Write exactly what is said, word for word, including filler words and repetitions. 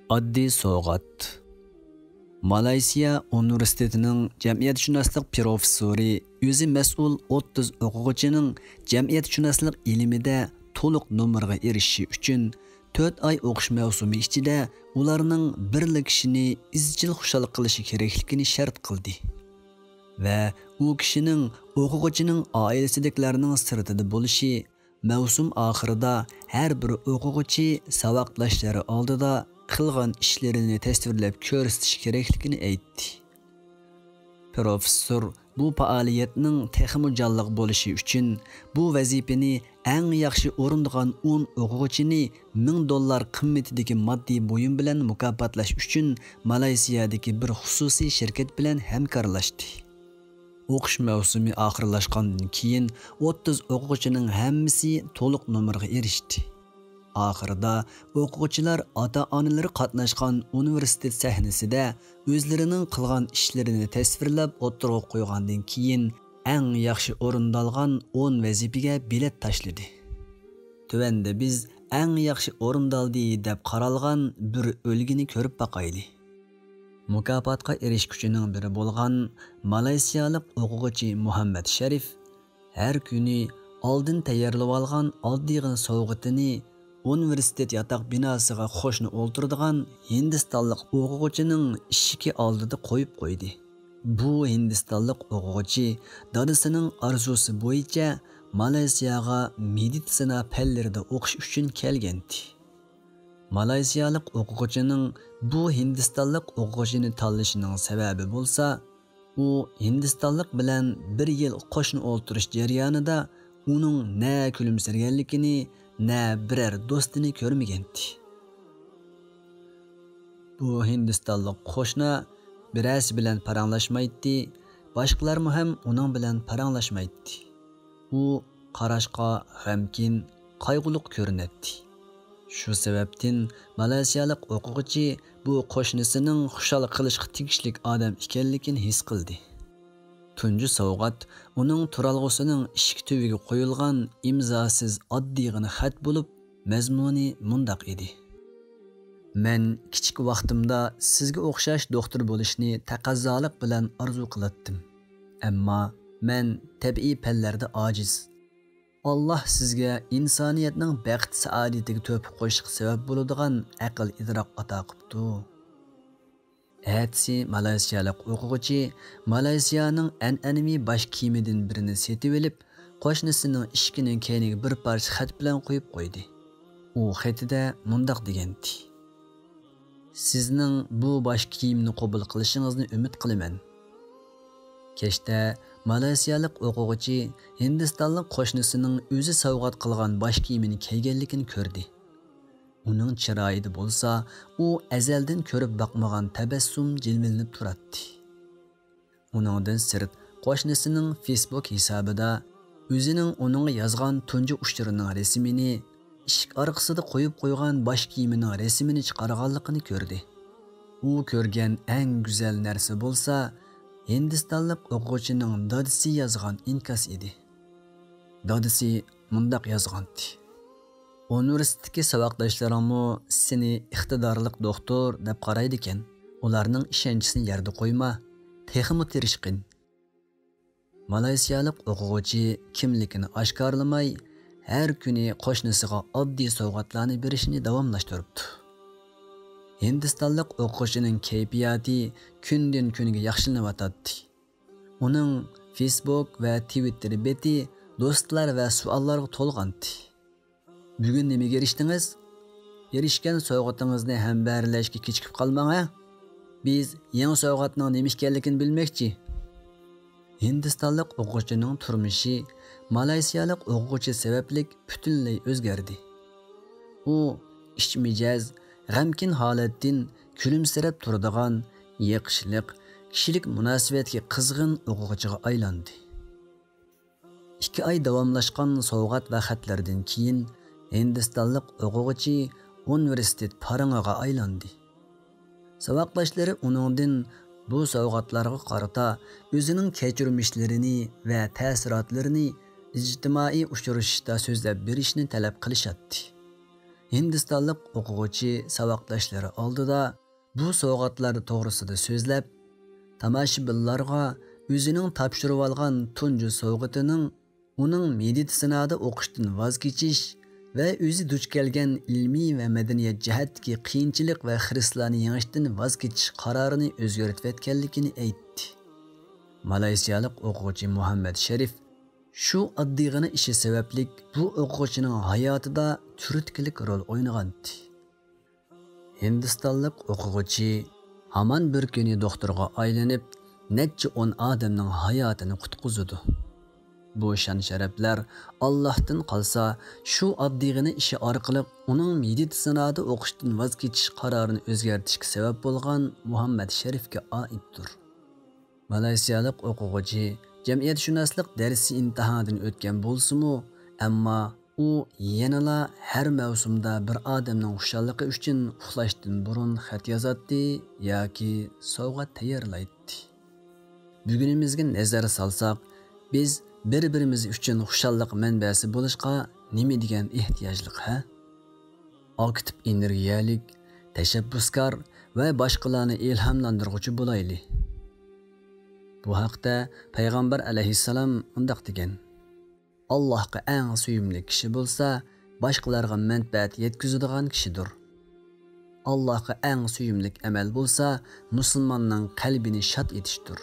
ئاددىي سوۋغات. مالايسىيا ئۇنىۋېرسىتېتىنىڭ جەمئىيەتشۇناسلىق پىروفېسسورى، ئۆزى مەسئۇل ئوتتۇز ئوقۇغۇچىنىڭ جەمئىيەتشۇناسلىق ئىلمىدە تولۇق نومۇرغا ئېرىشىشى ئۈچۈن، تۆت ئاي ئوقۇش مەۋسۇمى ئىچىدە ئۇلارنىڭ بىرلا كىشىنى ئىزچىل خۇشال قىلىشى كېرەكلىكىنى شەرت قىلدى. ۋە ئۇ كىشىنىڭ ئوقۇغۇچىنىڭ ئائىلىسىدىكىلەرنىڭ سىرتىدا بولۇشى، مەۋسۇم ئاخىرىدا ھەر بىر ئوقۇغۇچى ساۋاقداشلىرى ئالدىدا قىلغان ئىشلىرىنى تەسۋىرلەپ كۆرسىتىش كېرەكلىكىنى ئېيتتى. پىروفېسسور بۇ پائالىيەتنىڭ تېخىمۇ جانلىق بولۇشى ئۈچۈن، بۇ ۋەزىپىنى ئەڭ ياخشى ئورۇندىغان ئون ئوقۇغۇچىنى مىڭ دوللار قىممىتىدىكى ماددىي بۇيۇم بىلەن مۇكاپاتلاش ئۈچۈن مالايسىيادىكى بىر خۇسۇسىي شىركەت بىلەن ھەمكارلاشتى. ئوقۇش مەۋسۇمى ئاخىرلاشقاندىن كېيىن، ئوتتۇز ئوقۇغۇچىنىڭ ھەممىسى تولۇق نومۇرغا ئېرىشتى. ئاخىرىدا ئوقۇغۇچىلار ئاتا-ئانىلىرى قاتناشقان ئۇنىۋېرسىتېت سەھنىسىدە ئۆزلىرىنىڭ قىلغان ئىشلىرىنى تەسۋىرلەپ ئوتتۇرىغا قويغاندىن كېيىن، ئەڭ ياخشى ئورۇندالغان ئون ۋەزىپىگە بېلەت تاشلىدى. تۆۋەندە بىز ئەڭ ياخشى ئورۇندالدى دەپ قارالغان بىر ئۈلگىنى كۆرۈپ باقايلى. مۇكاپاتقا ئېرىشكۈچىنىڭ بىرى بولغان مالايسىيالىق ئوقۇغۇچى مۇھەممەد شەرىف ھەر كۈنى ئالدىن تەييارلىۋالغان ئاددىيغىنا سوۋغىتىنى ئۇنىۋېرسىتېت ياتاق بىناسىغا قوشنا ئولتۇرىدىغان ھىندىستانلىق ئوقۇغۇچىنىڭ ئىشىكى ئالدىدا قويۇپ قويدى. بۇ ھىندىستانلىق ئوقۇغۇچى دادىسىنىڭ ئارزۇسى بويىچە مالايسىياغا مېدىتسىنا پەنلىرىدە ئوقۇش ئۈچۈن كەلگەنتى. مالايسىيالىق ئوقۇغۇچىنىڭ بۇ ھىندىستانلىق ئوقۇغۇچىنى تاللىشىنىڭ سەۋەبى بولسا، ئۇ ھىندىستانلىق بىلەن بىر يىل قوشنا ئولتۇرۇش جەريانىدا ئۇنىڭ نە كۈلۈمسىرىگەنلىكىنى، نە بىرەر دوستىنى كۆرمىگەنتى. بۇ ھىندىستانلىق قوشنا بىرەرسى بىلەن پاراڭلاشمايتتى، باشقىلارمۇ ھەم ئۇنىڭ بىلەن پاراڭلاشمايتتى. ئۇ قاراشقا غەمكىن، قايغۇلۇق كۆرۈنەتتى. شۇ سەۋەبتىن مالايسىيالىق ئوقۇغۇچى بۇ قوشنىسىنىڭ خۇشال قىلىشقا تېگىشلىك ئادەم ئىكەنلىكىنى ھېس قىلدى. تۇنجى سوۋغات ئۇنىڭ تۇرالغۇسىنىڭ ئىشىك تۈۋىگە قويۇلغان ئىمزاسىز ئاددىيغىنا خەت بولۇپ، مەزمۇنى مۇنداق ئىدى: مەن كىچىك ۋاقتىمدا سىزگە ئوخشاش دوختۇر بولۇشنى تەقەززالىق بىلەن ئارزۇ قىلاتتىم. ئەمما مەن تەبىئىي پەنلەردە ئاجىز. ئاللاھ سىزگە ئىنسانىيەتنىڭ بەخت-سائادىتىگە تۆھپە قوشۇشقا سەۋەب بولىدىغان ئەقىل-ئىدراك ئاتا قىپتۇ. ئەتىسى مالايسىيالىق ئوقۇغۇچى مالايسىيانىڭ ئەنئەنىۋى باش كىيىمىدىن بىرىنى سېتىۋېلىپ، قوشنىسىنىڭ ئىشىكىنىڭ كەينىگە بىر پارچە خەت بىلەن قويۇپ قويدى. ئۇ خېتىدە مۇنداق دېگەنتى: سىزنىڭ بۇ باش كىيىمنى قوبۇل قىلىشىڭىزنى ئۈمىد قىلىمەن. كەچتە مالايسىيالىق ئوقۇغۇچى ھىندىستانلىق قوشنىسىنىڭ ئۆزى سوۋغات قىلغان باش كىيىمىنى كىيگەنلىكىنى كۆردى. ئۇنىڭ چىرايىدا بولسا ئۇ ئەزەلدىن كۆرۈپ باقمىغان تەبەسسۇم جىلۋىلىنىپ تۇراتتى. ئۇنىڭدىن سىرت، قوشنىسىنىڭ فېيسبۇك ھېسابىدا ئۆزىنىڭ ئۇنىڭغا يازغان تۇنجى ئۇچۇرىنىڭ رەسىمىنى، ئىشىك ئارقىسىدا قويۇپ قويغان باش كىيىمىنىڭ رەسىمىنى چىقارغانلىقىنى كۆردى. ئۇ كۆرگەن ئەڭ گۈزەل نەرسە بولسا، ھىندىستانلىق ئوقۇغۇچىنىڭ دادىسى يازغان ئىنكاس ئىدى. دادىسى مۇنداق يازغانتى: ئۇنىۋېرسىتېتتىكى ساۋاقداشلىرىڭمۇ سېنى ئىقتىدارلىق دوختۇر دەپ قارايدىكەن. ئۇلارنىڭ ئىشەنچىسىنى يەردە قويما، تېخىمۇ تىرىشقىن. مالايسىيالىق ئوقۇغۇچى كىملىكىنى ئاشكارىلىماي، ھەر كۈنى قوشنىسىغا ئاددىي سوۋغاتلارنى بېرىشنى داۋاملاشتۇرۇپتۇ. ھىندىستانلىق ئوقۇغۇچىنىڭ كەيپىياتى كۈندىن-كۈنگە ياخشىلىنىۋاتاتتى. ئۇنىڭ فېيسبۇك ۋە تىۋىتتېر بېتى دوستلار ۋە سوئاللارغا تولغانتى. بۈگۈن نېمىگە ئېرىشتىڭىز؟ ئېرىشكەن سوۋغىتىڭىزنى ھەمبەھىرلەشكە كېچىكىپ قالماڭ ھە! بىز يېڭى سوۋغاتنىڭ نېمە ئىكەنلىكىنى بىلمەكچى. ھىندىستانلىق ئوقۇغۇچىنىڭ تۇرمۇشى مالايسىيالىق ئوقۇغۇچى سەۋەبلىك پۈتۈنلەي ئۆزگەردى. ئۇ ئىچ مىجەز، غەمكىن ھالەتتىن كۈلۈمسىرەپ تۇرىدىغان، يېقىشلىق، كىشىلىك مۇناسىۋەتكە قىزغىن ئوقۇغۇچىغا ئايلاندى. ئىككى ئاي داۋاملاشقان سوۋغات ۋە خەتلەردىن كېيىن، ھىندىستانلىق ئوقۇغۇچى ئۇنىۋېرسىتېت پارىڭىغا ئايلاندى. ساۋاقداشلىرى ئۇنىڭدىن بۇ سوۋغاتلارغا قارىتا ئۆزىنىڭ كەچۈرمىشلىرىنى ۋە تەسىراتلىرىنى ئىجتىمائىي ئۇچرىشىشتا سۆزلەپ بېرىشنى تەلەپ قىلىشاتتى. ھىندىستانلىق ئوقۇغۇچى ساۋاقداشلىرى ئالدىدا بۇ سوۋغاتلار توغرىسىدا سۆزلەپ، تاماشىبىنلارغا ئۆزىنىڭ تاپشۇرۇۋالغان تۇنجى سوۋغىتىنىڭ ئۇنىڭ مېدىتسىنادا ئوقۇشتىن ۋاز كېچىش ۋە ئۆزى دۇچ كەلگەن ئىلمىي ۋە مەدەنىيەت جەھەتتىكى قىيىنچىلىق ۋە خىرىسلارنى يېڭىشتىن ۋاز كېچىش قارارىنى ئۆزگەرتىۋەتكەنلىكىنى ئېيتتى. مالايسىيالىق ئوقۇغۇچى مۇھەممەد شەرىف شۇ ئاددىيغىنا ئىشى سەۋەبلىك بۇ ئوقۇغۇچىنىڭ ھاياتىدا تۈرتكىلىك رول ئوينىغانتى. ھىندىستانلىق ئوقۇغۇچى ھامان بىر كۈنى دوختۇرغا ئايلىنىپ، نەچچە ئون ئادەمنىڭ ھاياتىنى قۇتقۇزىدۇ. بۇ شان-شەرەپلەر ئاللاھتىن قالسا، شۇ ئاددىيغىنا ئىشى ئارقىلىق ئۇنىڭ مېدىتسىنادا ئوقۇشتىن ۋاز كېچىش قارارىنى ئۆزگەرتىشكە سەۋەب بولغان مۇھەممەد شەرىفكە ئائىتتۇر. مالايسىيالىق ئوقۇغۇچى جەمئىيەتشۇناسلىق دەرسى ئىمتىھانىدىن ئۆتكەن بولسىمۇ، ئەمما ئۇ يەنىلا ھەر مەۋسۇمدا بىر ئادەمنىڭ خۇشاللىقى ئۈچۈن ئۇخلاشتىن بۇرۇن خەت يازاتتى ياكى سوۋغا تەييارلايتتى. بۈگۈنىمىزگە نەزەر سالساق، بىز بىر-بىرىمىز ئۈچۈن خۇشاللىق مەنبەسى بولۇشقا نېمە دېگەن ئېھتىياجلىق، ھە؟ ئاكتىپ ئېنېرگىيەلىك، تەشەببۇسكار ۋە باشقىلارنى ئىلھاملاندۇرغۇچى بولايلى. بۇ ھەقتە پەيغەمبەر ئەلەيھىسسالام مۇنداق دېگەن: ئاللاھقا ئەڭ سۆيۈملۈك كىشى بولسا، باشقىلارغا مەنپەئەت يەتكۈزىدىغان كىشىدۇر. ئاللاھقا ئەڭ سۆيۈملۈك ئەمەل بولسا، مۇسۇلماننىڭ قەلبىنى شاد ئېتىشتۇر.